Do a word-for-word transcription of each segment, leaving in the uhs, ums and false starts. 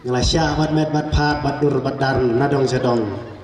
Nga la shah bad met bad phad bad dur bad dar na dong sha dong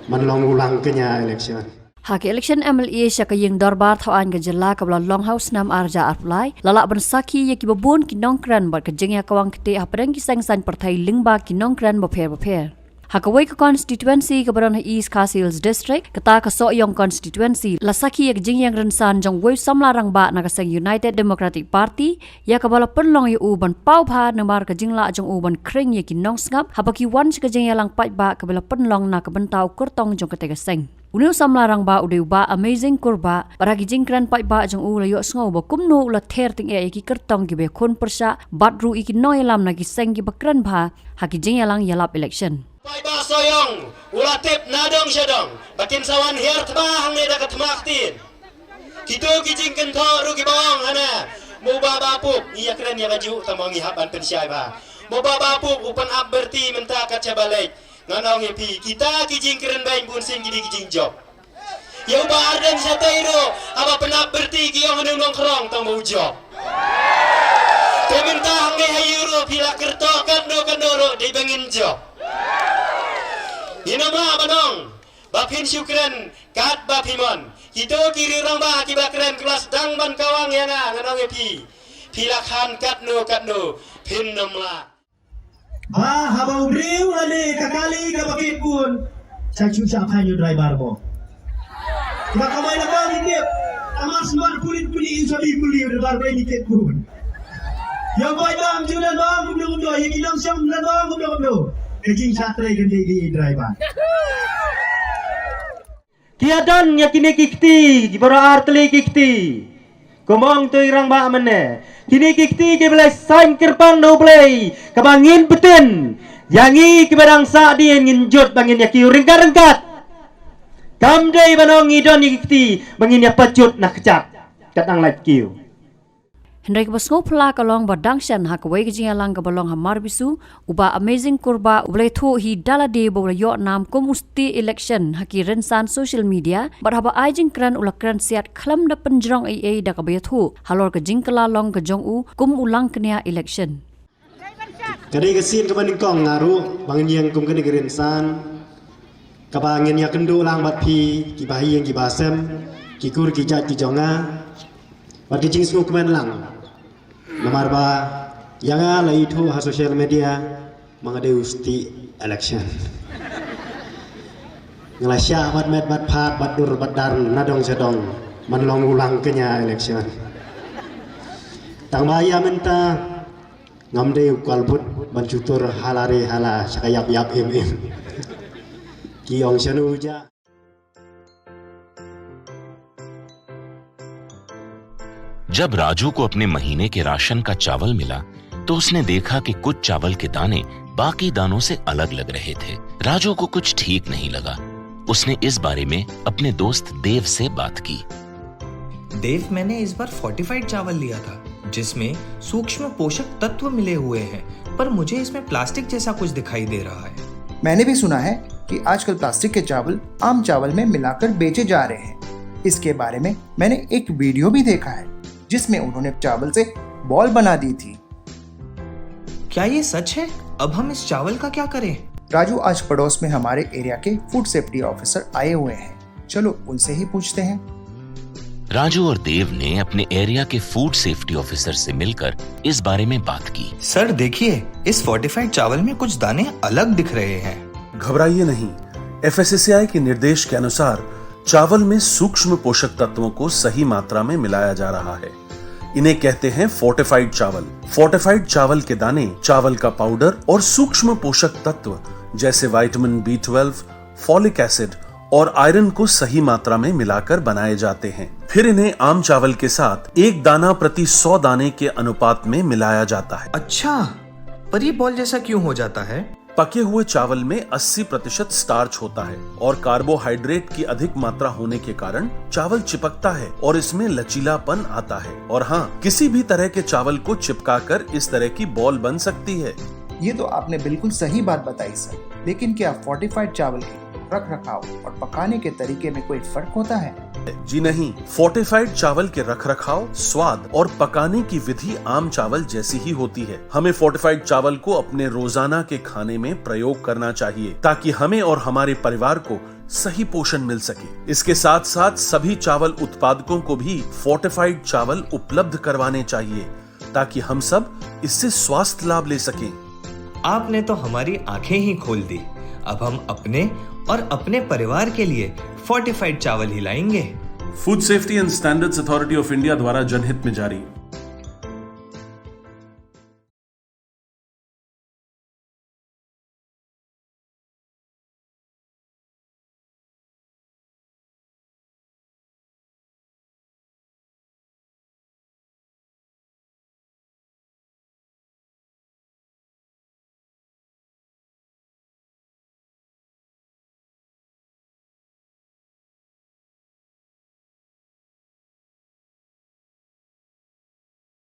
ban long u lang kñia election. Ha ka election M L A sha ka ïing dorbar thaw aiñ ka jylla kaba la long ha u snem ar hajar arphew lai, la lah ban sakhi ïa kiba bun ki nongkren bad ka jingïakawang kti hapdeng ki seng saiñ pyrthei lyngba ki nongkren bapher bapher. Ha kawei ka constituency kaba don ha East Khasi Hills District, kata ka Sohiong constituency, la sakhi ïa ka jingïeng rynsan jong uwei u samla rangbah na ka seng United Democratic Party, ïa kaba la pynlong ïa u ban paw bha namar ka jinglah jong u ban khring ïa ki nongsngap haba ki wan sha ka jingïalang paidbah kaba la pynlong na ka bynta u kyrtong jong kata ka seng. Une u samla rangbah u dei u Bah Amazing Kurbah, bad ha ki jingkren paidbah jong u la ïohsngew ba kumno u la ther tyngeh ïa ki kyrtong kiba ïakhun pyrshah bad ruh ïa ki nongïalam na ki seng kiba kren bha ha ki jingïalang ïalap election. Paidbah Sohiong u la tip na dong sha dong ba kin sa wan hiar thma hangne da ka thma ktien. Kito ki jingkynthoh ruh kiba ong hana, mo ba ba pup, ngi ïakren ïa kajuh tang ba ngi hap ban pynshai bha. Mo ba ba pup u pynap byrti mynta kat shaba leit. Ngan ong ïa phi, kita ki jingkren beiñ bun sien ki dei ki jingjop. Ïa u Bah Ardent shatei ruh, haba pynap byrti ki ong hana u nongkhrong tang ba u jop. Te mynta hangne ha ïu ruh phi la kyrtong katno katno ruh dei ba ngin jop. Ngin ym lah ban ong ba phin shu kren kat ba phi mon. Kito ki riew rangbah kiba kren klas dang ban kawang ïa nga, ngan ong ïa phi, phi la khan katno katno phin ym lah. Ba haba u briew lane ka kali kaba kit bun, sa shu shah phai ïa u driver mo. Ba kamai la ba ni tip, ama smart pulit puni in sabi puli u driver ba ni kit bun. Ïa u bai bam ju lan bam kumno kumno, ïa ki nongshong lan bam kumno kumno. Ka jingshah trei kan dei ki driver. Ki ïa don ïa kine ki kti, ki baroh ar tylli ki kti. Kumba ong tu i rangbah mynne, kine ki kti kiba la saiñ kyrpang da U Blei, kaba ngin btin. Ïa ngi kiba dang sahdien ngin jut ba ngin ïa kiew ryngkat ryngkat. Kam dei ban ong ngi don ïa ki kti ba ngin ïa pajut na kjat. Kat dang lait kiew. Hynrei kaba sngewphylla ka long ba dang shen ha kawei ka jingïalang kaba long ha Marbisu, u Bah Amazing Kurbah uba la ïathuh hi da lade ba u la ïoh nam kum u state election ha ki rynsan social media, bad haba ai jingkren u la kren siat khlem da pynjrong ei ei da kaba ïathuh halor ka jingkylla long ka jong u kum u lang kñia election. Ka dei ka sien kaba nyngkong nga ruh ba ngin ïeng kum kane ka rynsan kaba ngin ïakynduh lang bad phi kiba ha ïing kiba ha sem, ki kur ki jait ki jong nga, bad ka jingsngewkmen lang. Namar ba ïa nga la ithuh ha social media ba nga dei u state election. Nga la shah bad met bad phad bad dur bad dar na dong sha dong ban long u lang kñia election. Tang ba ïa mynta ngam dei u kalbut ban shu tur hala re hala sha ka ïap ïap im im. Ki ong shano u jah. जब राजू को अपने महीने के राशन का चावल मिला, तो उसने देखा कि कुछ चावल के दाने बाकी दानों से अलग लग रहे थे। राजू को कुछ ठीक नहीं लगा। उसने इस बारे में अपने दोस्त देव से बात की। देव, मैंने इस बार फोर्टिफाइड चावल लिया था, जिसमें सूक्ष्म पोषक तत्व मिले हुए हैं, पर मुझे इसमें प्लास्टिक जैसा कुछ दिखाई दे रहा है। मैंने भी सुना है कि आजकल प्लास्टिक के चावल आम चावल में मिलाकर बेचे जा रहे हैं। इसके बारे में मैंने एक वीडियो भी देखा है, जिसमें उन्होंने चावल से बॉल बना दी थी। क्या ये सच है? अब हम इस चावल का क्या करें? राजू, आज पड़ोस में हमारे एरिया के फूड सेफ्टी ऑफिसर आए हुए हैं, चलो उनसे ही पूछते हैं। राजू और देव ने अपने एरिया के फूड सेफ्टी ऑफिसर से मिलकर इस बारे में बात की। सर, देखिए, इस फोर्टिफाइड चावल में कुछ दाने अलग दिख रहे हैं। घबराइए नहीं, एफएसएसएआई के निर्देश के अनुसार चावल में सूक्ष्म पोषक तत्वों को सही मात्रा में मिलाया जा रहा है। इन्हें कहते हैं फोर्टिफाइड चावल। फोर्टिफाइड चावल के दाने, चावल का पाउडर और सूक्ष्म पोषक तत्व जैसे vitamin B twelve, folic acid और आयरन को सही मात्रा में मिलाकर बनाए जाते हैं। फिर इन्हें आम चावल के साथ एक दाना प्रति सौ दाने के अनुपात में मिलाया जाता है। अच्छा, पर ये बॉल जैसा क्यों हो जाता है? पके हुए चावल में अस्सी प्रतिशत स्टार्च होता है और कार्बोहाइड्रेट की अधिक मात्रा होने के कारण चावल चिपकता है और इसमें लचीलापन आता है। और हाँ, किसी भी तरह के चावल को चिपकाकर इस तरह की बॉल बन सकती है। ये तो आपने बिल्कुल सही बात बताई सर, लेकिन क्या फोर्टिफाइड चावल के रख रखाव और पकाने के तरीके में कोई फर्क होता है? जी नहीं, फोर्टिफाइड चावल के रखरखाव, स्वाद और पकाने की विधि आम चावल जैसी ही होती है। हमें फोर्टिफाइड चावल को अपने रोजाना के खाने में प्रयोग करना चाहिए, ताकि हमें और हमारे परिवार को सही पोषण मिल सके। इसके साथ साथ सभी चावल उत्पादकों को भी फोर्टिफाइड चावल उपलब्ध करवाने चाहिए, ताकि हम सब इससे स्वास्थ्य लाभ ले सकें। आपने तो हमारी आंखें ही खोल दी। अब हम अपने और अपने परिवार के लिए फोर्टिफाइड चावल ही लाएंगे। Food Safety and Standards Authority of India द्वारा जनहित में जारी।